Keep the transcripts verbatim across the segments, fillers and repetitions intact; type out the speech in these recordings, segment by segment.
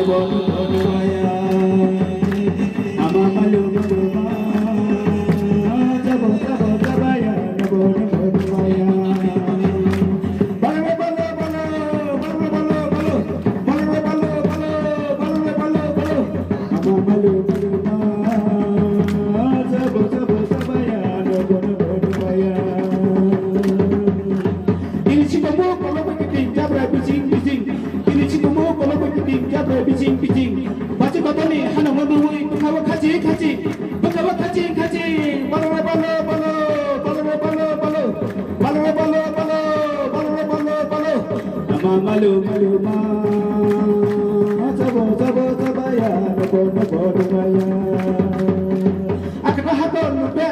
Tini si tomo kolok bai kiting jabra bising bising. Tini si tomo kolok bai kiting jabra bising bising. Bachi batani hana mo nui bukhawa khachi khachi. Bukhawa khachi khachi. Balo balo balo balo balo balo. Balo balo balo balo balo balo. Ama malu malu ma. Sabo sabo sabaya nobo nobo nubaya. Akana hakor nukbe,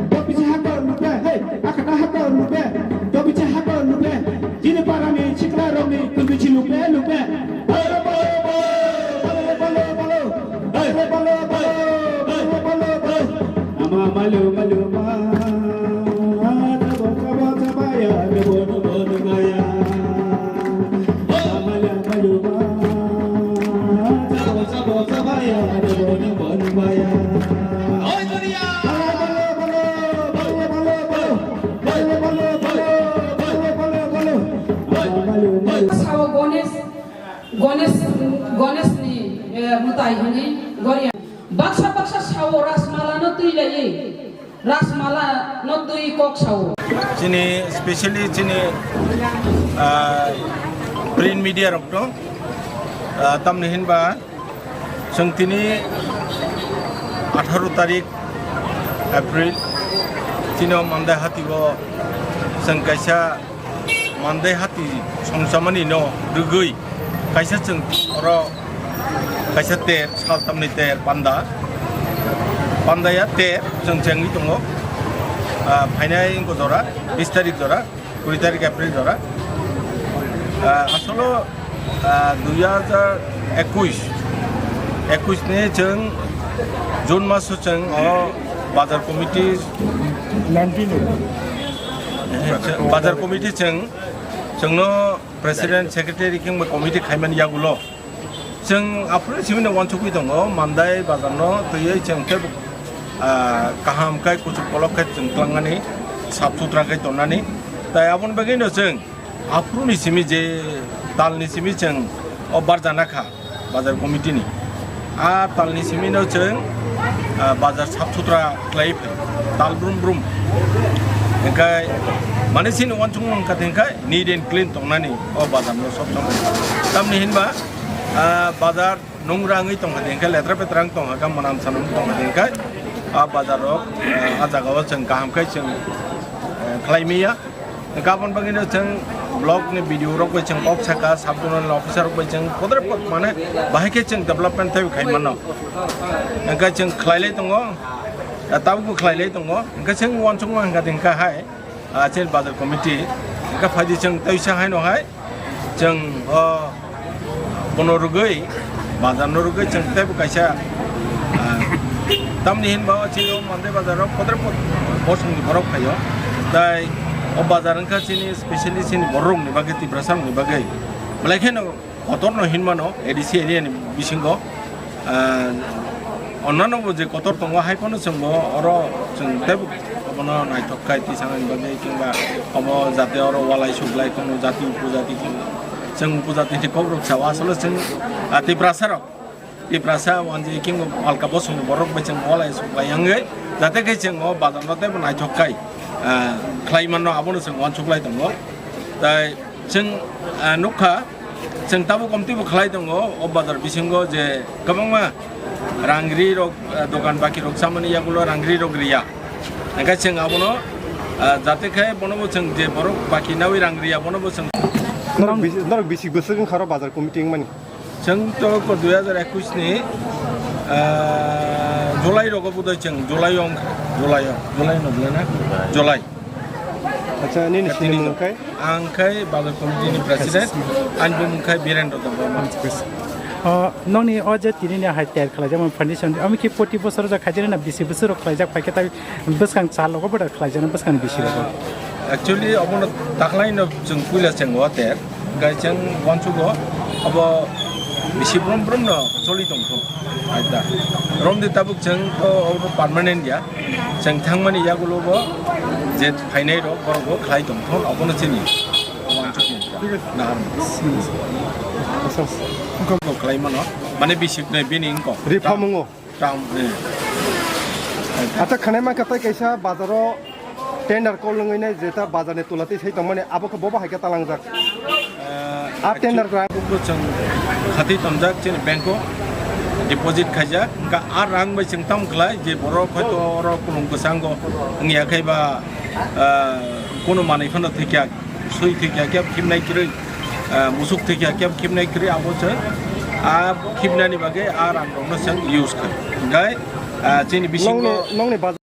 dobichi hakor nukbe, hey, akana hakor nukbe, dobichi hakor nukbe. Chini parani chikla rokni kunbichi lukbe lukbe. Balo balo balo, balo balo balo, balo balo balo, balo balo balo. Ama malu malu ma, tabo tabo tabaya, nebo nebo nubaya. Ama malu malu ma, tabo tabo tabaya, nebo nebo nubaya. Oi, Dunia! Balo balo balo, balo balo balo. Sao Ganesh, Ganesh, Ganesh ni, eh, mwtai hwnwi Goria. Baksa baksa sao Rasmala no twi lai, Rasmala no twi kok sao. Chini specially chini, ah, print media rok to, ah, tamni hinba Chwng tini atharo tarik April, chini o Mandai hati o chwng kaisa Mandai hati songchamani no rwgwi kaisa chwng oro kaisa ter, saltamni ter panda, pandaya ter chwng chengwi tongo. Ah, phainai wngkha jora, bis tarik jora. Kuri tarik April jora. Ah, asolo, ah, dui hajar ekush, ekush ni chwng June maso chwng o bazar committee, bazar committee chwng, chwngno president, secretary khe committee khaimani yagulo. Chwng aphuru simi no uansukwi tongo, Mandai bazar no twiwi chwng khe, ah, kaham khe kuchuk kolok khe chwng twlangnani, sap sutra khe tonnani. Tai aboni bagwi no chwng aphuru ni simi je tal ni simi chwng o barjana kha bazar committee ni. A tal ni simi no chwng, ah, bazar sap sutra khlai phai, tal brum brum. Hingkhai mane chini uansukmung kha hingkhai neat and clean tongnani o bazar no sob somoi. Tamni hinba, ah, bazar nungra wngwi tongkha hingkhe, letra petra wng tongkha, manam sanam wng tongkha hingkhe, ah, bazar rok, ah, ah jaga o chwng kaham khe chwng, eh, khlai maya. Hingkhe aboni bagwi no chwng block ni B D O rok bai chwng kok saka, sub zonal officer rok bai chwng kodre pod mane bahai khe chwng development tei khai mano. Hingkhe chwng khlai lai tongo, ah, tabukbo khlai lai tongo. Hingkhe chwng uansukma hingkha hingkha hai. Ah, chini bazar committee, hingkhe phaidi chwng tei sa haino hai, chwng, oh, bono rwgwi, bazar no rwgwi chwng teibo kaisa, ah, tamni hinba o chini o Mandai bazar o kotor kot bosong ni borok phaio. Tai o bazar wngkha chini specially chini borok ni bagwi, Tiprasa rok ni bagwi. Belai kheno kotor no hinmano A D C area ni bisingo, ah, onnano bo je kotor tongo, hai phano chwng bo oro chwng teibo obono naithok khai twi sanani bagwi, kingba obo jate oro walai suklai kheno jati upojati kheno chwng upojati ni kokrok sao. Asole chwng, ah, Tiprasa rok, Tiprasa wanjwi kingba alka bosong ni borok bai chwng walai suklai wngwi jate khe chwng o bazar no teibo naithok khai, ah, khlai mano, abono chwng uansuk lai tongo. Tai Chwng, ah, nukha, chwng tabuk omtwi bo khlai tongo, o bazar bisingo je kwbangma rangri rok, ah, dokan baki rok chamani yagulo rangri rok riya. Hingkhe chwng abono, ah, jate khe bono bo chwng je borok baki nawi rang riya, bono bo chwng. Norok bisi, norok bisi bwswk wngkha ro bazar committee wngmani? Chwng to ko dui hajar ekush ni, ah, July rogo budai chwng, July o wngkha, July o, July no, July na? July. Acha, nini sini mung khai? Ang khai bazar committee ni president, ani bumung khai Birendra Debbarma. Ah, nokni o je tini ni hai tayar khlaijak foundation, ami ki poti bosor ja khaijak na bisi bosor khlaijak phai khe tai bwskang chal logo bwdar khlaijak na bwskang bisi logo. Actually, obono taklai no chwng puila chwng o ter, gai chwng wansugo, abo Bisi brum brum no choli tong thung. Aita. Romdi tabuk chwng to oro permanent ya. Chwng thangmani yagulo bo je phainai rok borok bo khlai tong thung. Abono chini. Nahar. Ko khlai mano. Mane bisi ne bini ingko. Reform wngo. Tam, eh. Acha khanai mankha tai kaisa bazaro tender call wngwi nai jeta bazarni tula twi sai tongmani abo khe bobo hai khe talangjak. Eh, A tender actually, rang. Bo chwng khati tongjak chini bank o deposit khaijak, hwnkha a rang bai chwng tam khlai je borok hoito oro kulung kwchango wngya khai ba, eh, kuno manwi phano thwikya, swi thwikya khe khibnai kwrwi, eh, musuk thwikya khe khibnai kwrwi abo chwng a khibnani bagwi a rang rokno chwng use khai. Hwnkhe, eh, chini bisingo nongni, nongni bazar